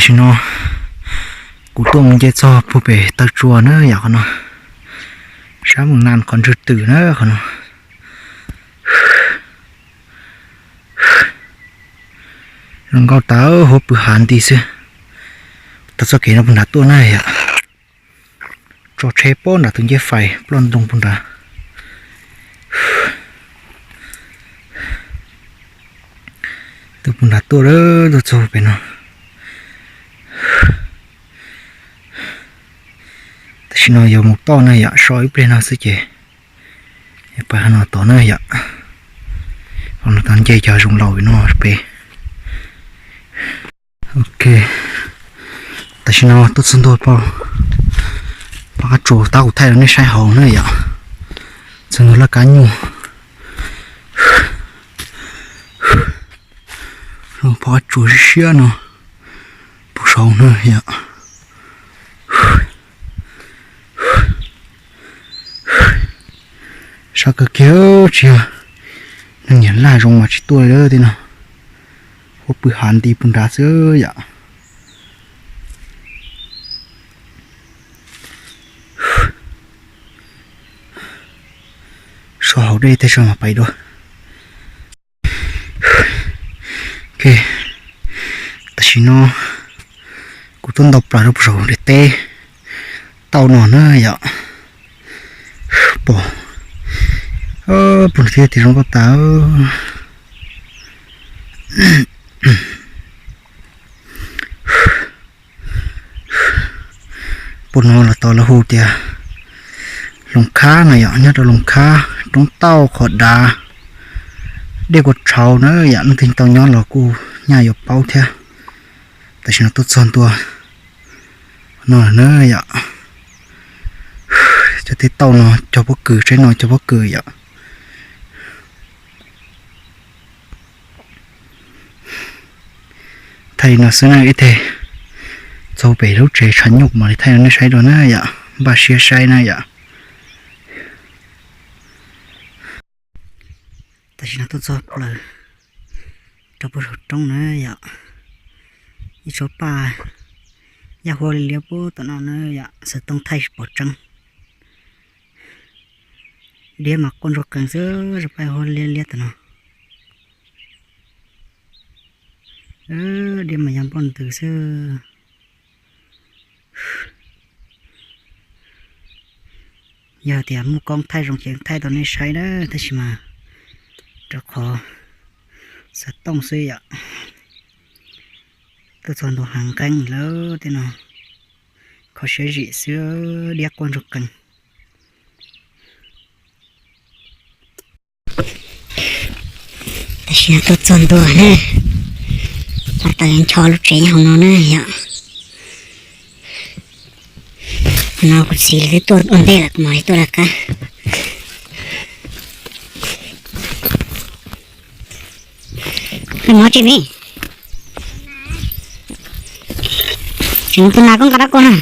Tam sim no kuv tuaj mus nce txog puag pem taw tsua na yom, qhov no, sab mus na qhov ntswg twm na qhov no. Zoo nkauj tas, huab pw hav nti xwb. Taug txoj kev no puag nrad tuaj na yom. Tso tsheb pob nram tus nceb fais ploj ntoo puag nrad. Tuaj puag nrad tuaj, tuaj txog pem no. Tam sim no yuav mus toj na yom, so ib pliag no xwb ces pais qhov no tod na yom. Qhov no tod nce cov zoov laus no pem. Ok, tam sim no tuaj txog ntua pom qab tsuas tab kuv thaij rau nej saib hauv na yom. Txog ntua laj kab nyuj. Pom qab tsuas siab siab no puag saud na yom. Sab kawg kiag tsis yog neeg nyiam laj zoo mas tsis tuaj li tej no. Huab pw hav nti puag nrad xwb yom. So hauv dej tej so mas pais dua. Tam sim no kuv tuaj ntaus plaws rau puag saum daim teb tauj no na yom. Pom, pom tiag tias zoo nkauj tas. Puag no los tod lawv hu tias Loos Khab no yom, nyob rau Loos Khab roob tauj qhov dav, dej kuj tshauv na yom, leej twg tau nyob los kuj nyaj yuav paub thiab. Tam sim no tuaj txog ntua no na yom, cov tej tauj no cog pob kws, tsaib no cog pob kws yom. Thaij li no xwb na ib teg, txog pem lub tsev tshav nyuj mam li thaij rau nej saib dua na yom, npaj siab saib na yom. Tam sim no tuaj txog plaws rau puag saum roob na yom, ib tsob paj yaj huab liab liab puag tom no na yom, xov tooj thaij tsis pom tseeb. Diab mas quaj ntsuag qees xwb, tsob paj huab liab liab tom no. Diab mas yog npoj ntws xwb. Yog tias muaj koob thaij zoo ces thaij tau nej saib na, tab sis mas rau qhov xov tooj xwb yom. Tuaj txog ntua hav nqeeb lawm tej no, kho siab zim xwb, diab quaj ntsuag qees. Tam sim no tuaj txog ntua na, pab tau ncho lub tsev nyob hauv no na yom. No kuv txiv lawv twb tuaj ua ntej lawm, kuv mam li tuaj lawv qab. Mob tsis me, tseem tus nas koj nqa dab kuj na.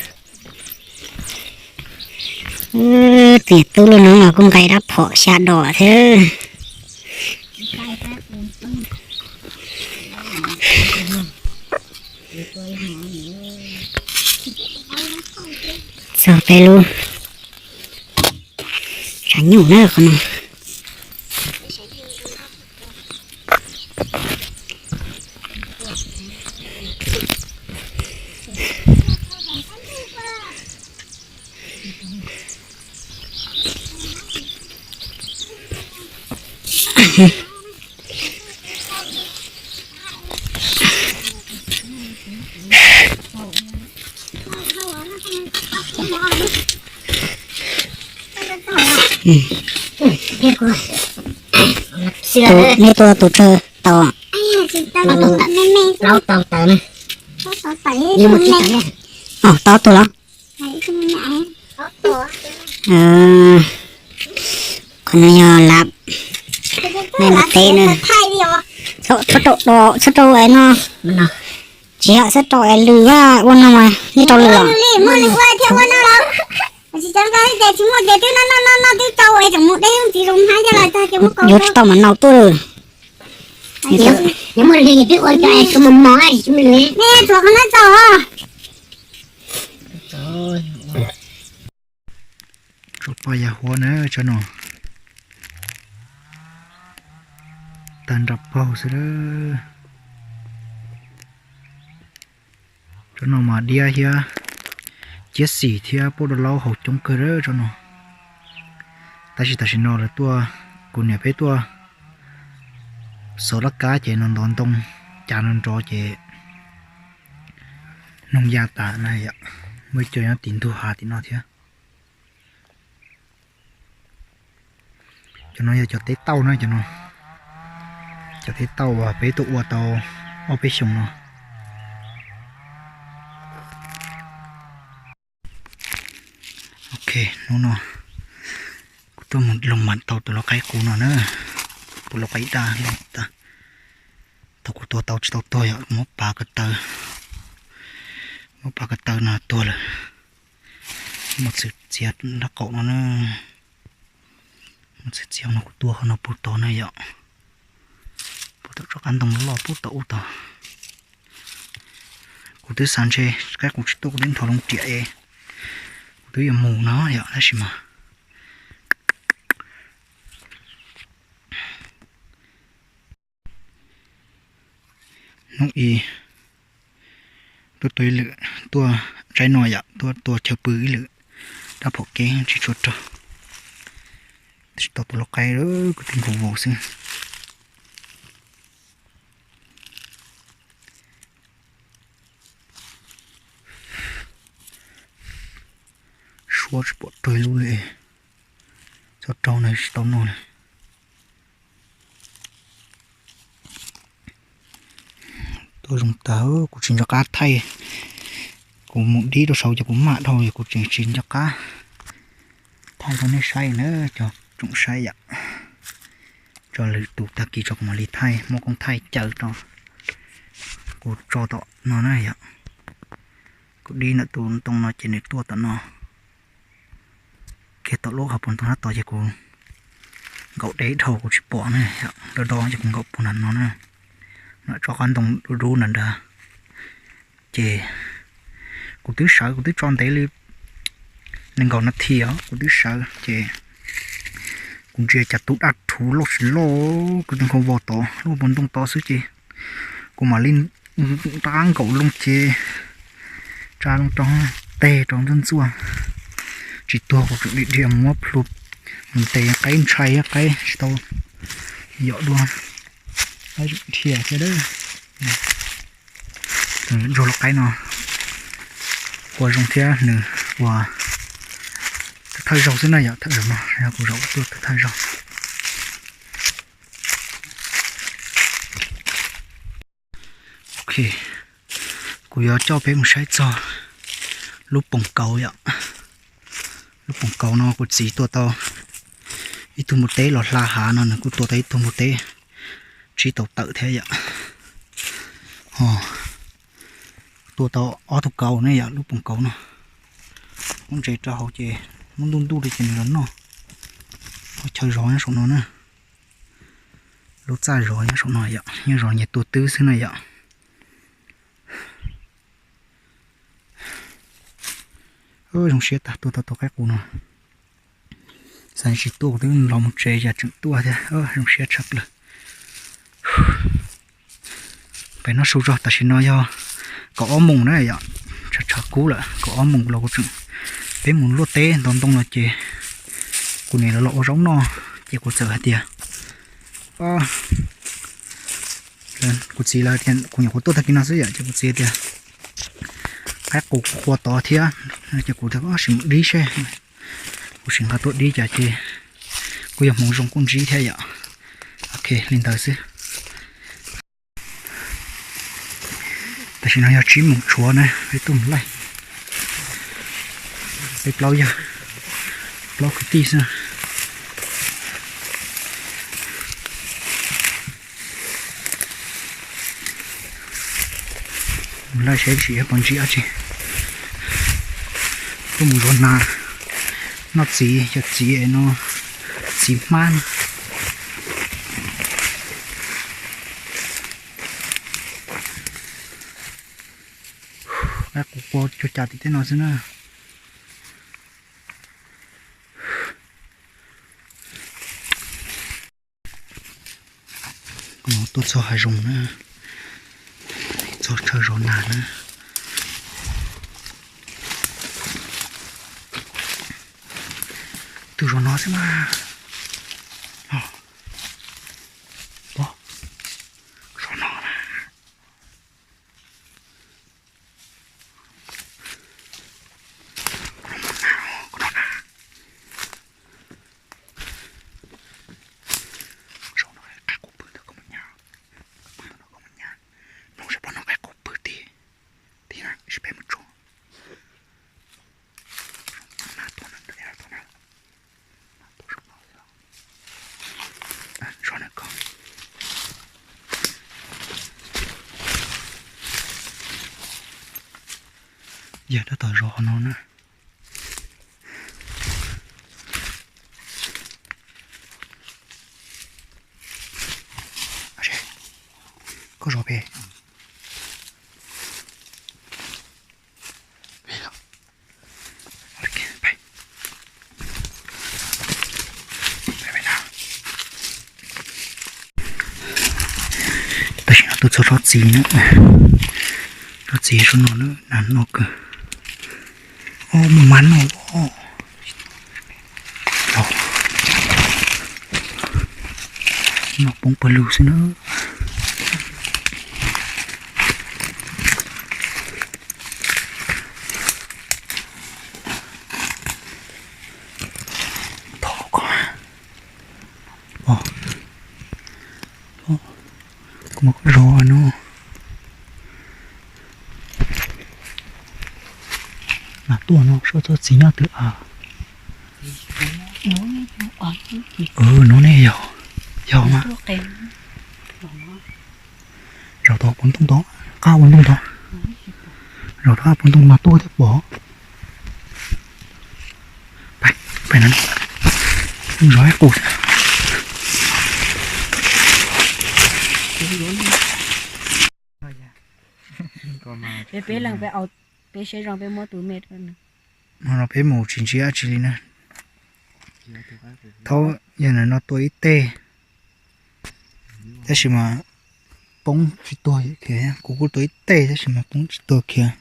Tus niam tub lub no los kuj nqa dab phom xya dos thiab. Txog peb lub tshav nyuj na qhov no. Neb tuaj tus tsawg tau? Plaub tau taws na. Ob tug los? Qhov no yog lab, me mas teb na. Txhob rau do, txhob rau es no, tsis yog txhob rau es lws ua no mas nej rau lws los. Yuav tsis tau mas nau tuaj lawm. Nyob muaj li peb ua cov es mos mos tsis muaj li. Tsuas qhov no txaus. Tso paj yas huab na tsob no. Tag nrho paug xwb. Tsob no mas diab thiab, ciab xim thiab pub rau laub haus coob kawg tsob no. Tab sis tam sim no lawv tuaj, kuv niam peb tuaj xov laj kab ces no ntov ntoo cas no nrov ces noog ya tas na yom. Muaj ib co nyob tim ntug hav tim no thiab. Cov no yog cov teb tauj na cov no. Cov teb tauj uas peb tuaj ua tau ob peb xyoos no. Ok, hnub no kuv tuaj mus loo mas tau tus lau qaib qus no na. Tus lau qaib daj loj tag. Thaum kuv tua tau tsis tau tuag yom, muab pav ko taw, muab pav ko taw no tuag lawm. Muab txhwm txiav nraub qaum no na. Muab txhwm txiav no kuv tua qhov no puag tod na yom. Puag tom tsob qab ntoo loj puag tom ub tod. Kuv twb xav ntshe qaib qus tsis tuaj kuv twb nthos loo riam es kuv twb yuav mus no yom, tab sis mas hnub ib tuaj tua ib lwm, tuaj tsaib no yom, tuaj tua chaw pw ib lwm, rab phom kev tsis tshua raug. Tab sis tau tus lau qaib kwv tij nkaus vau xwb. Suab tsis pom raug lub li, txhob raug na tsis tau noj li. Tuaj zoo tag, kuv tsis nco qab thaij, kuv mus dib rau saud ces kuv mam dhau, kuv tseem tsis nco qab thaij rau nej saib na cov tsoom saib yom. Tso lwm tus tag kis tso kuv mam li thaij, muab koob thaij caw rau kuv tso tom no na yom. Kuv dib ntawm tus ntoo no ces nws tuaj tom no kiag tom lub hauv paus ntoo sab tod ces kuv nkaum deb dhau kuv tsis pom na, do do ces kuv nkaum puag nram no na, nram tsob qab ntoo dub dub nram nrad. Ces kuv twb sawv, kuv twb tso ntev li nees nkaum nas this os, kuv twb sawv ces kuv ntsia cas tus daj rhuv loj tsis loj, kwv tij nkaus vau tod lub paus ntoo tod xwb ces kuv mam li rov qab nkaum loo ces tsa loo rau teg rau ntxuaj ntxuaj, tsis tuag kuv tseem dhia dhia muab plhu mus ntes qaib ntshai qaib tsis tau yom dua, qaib dhia thiab. Ntsuag lau qaib no ua zoo thiab nws ua thawj zaug xwb na yom, thawj zaug no yog kuv zaum tuaj thawj zaug. Ok, kuv yuav coj peb mus saib txog lub poos kauv yom. Lub poos kauv no kuv txiv tua tau ib tug npua teb los hla hav no nws kuj tua tau ib tug npua teb tsib tau tawm thiab yom. Tua tau ob tug kauv ne yom, lub poos kauv no. Muab ntses rau hauv ces muab ntuj ntuj li ces nws los noj. Lub chaw zov nyob saum no na. Lub txaj zov nyob saum no yom, nyob zov nyias tua twb xwb na yom. Zoo siab tag tuaj tau tus qaib qus no. Xav tsis tuaj kuv twb los mus tsev cas tseem tuaj thiab, zoo siab tshaj plaws. Pem no su zog tam sim no yog kaum ob moos na yom, tshav tshav kub lawm, kaum ob moos los kuv tseem, peb mus luaj teb ntov ntoo los ces kuv niam lawv los ua zaub noj ces kuv txawm hais tias, kuv txiv lawv tias kuv nyuam qhuav tuaj tag kis no xwb yom, ces kuv txiv tias qaib qus kuv qhua tod thiab, ces kuv tias sim mus dib seb, kuv sim nqa tuaj dib cas ces kuj yog hmoov zoo kuj ntsib thiab yom. Ok, li ntawd xwb. Tam sim no yog tsib moos tshuav na, peb tuaj mus laij, peb plaub yawg, plaub kwv tij xwb. Mus laij seb tsis puas ntsib dab tsi. Tuaj mus zov nas, noj txiv, yog txiv no, txiv hmab no. Qaib qus qua cuag cas tim tej no xwb na. Kuv no tuaj txog hav zoov na, txog chaw zov nas na. Twb zov no xwb mas. Zov no na. Zov no qaib qus pw ntawd koj mus nyas, koj mus nyas, mus saib pom no qaib qus pw tim, tim na, sib peb mus tsuag. Yog tab tom zov qhov no na. Koj zov pem. Tam sim no tuaj txog tsob txiv na, tsob txiv sab no na, nas noj kawg. Ob, muaj mas noj os. Noj poob pawg lug xwb na. Thov koj, thov koj mas koj zov no. Mas tuaj no soj txog txiv nyob twg a? Nuav ne yog, yog mas. Zaum tod puv ntoo tod, qab ua ntoo tod. Zaum tod puv ntoo mas tuaj thiaj pom. Peb no zov ib qus. Peb, peb leeg peb, peb siab zoo peb muab tus me rau no. No peb mus tsis ntsib dab tsi li na. Thaum yog no tua ib teg, tab sis mas poob tsis tuag khiav, kuv kuj tua ib teg tab sis mas poob tsis tuag khiav.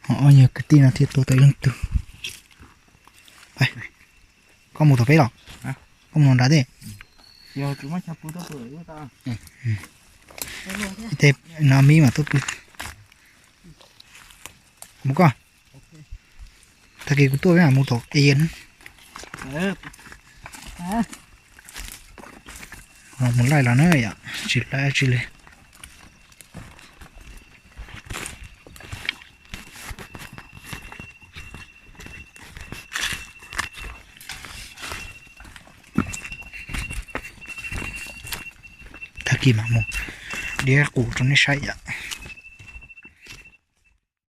Ho ob nyuag kwv tij no thiaj tua tau ib leeg tug. Koj mus tom peb los? Koj mus nrad tej. Tej no mib mas tuaj pw. Mus koj. Tag kis kuv tuaj peb mam mus tom qia na. Mus laij los na yom, tsis laij tsis li. Tag kis mam mus diab qus rau nej saib yom.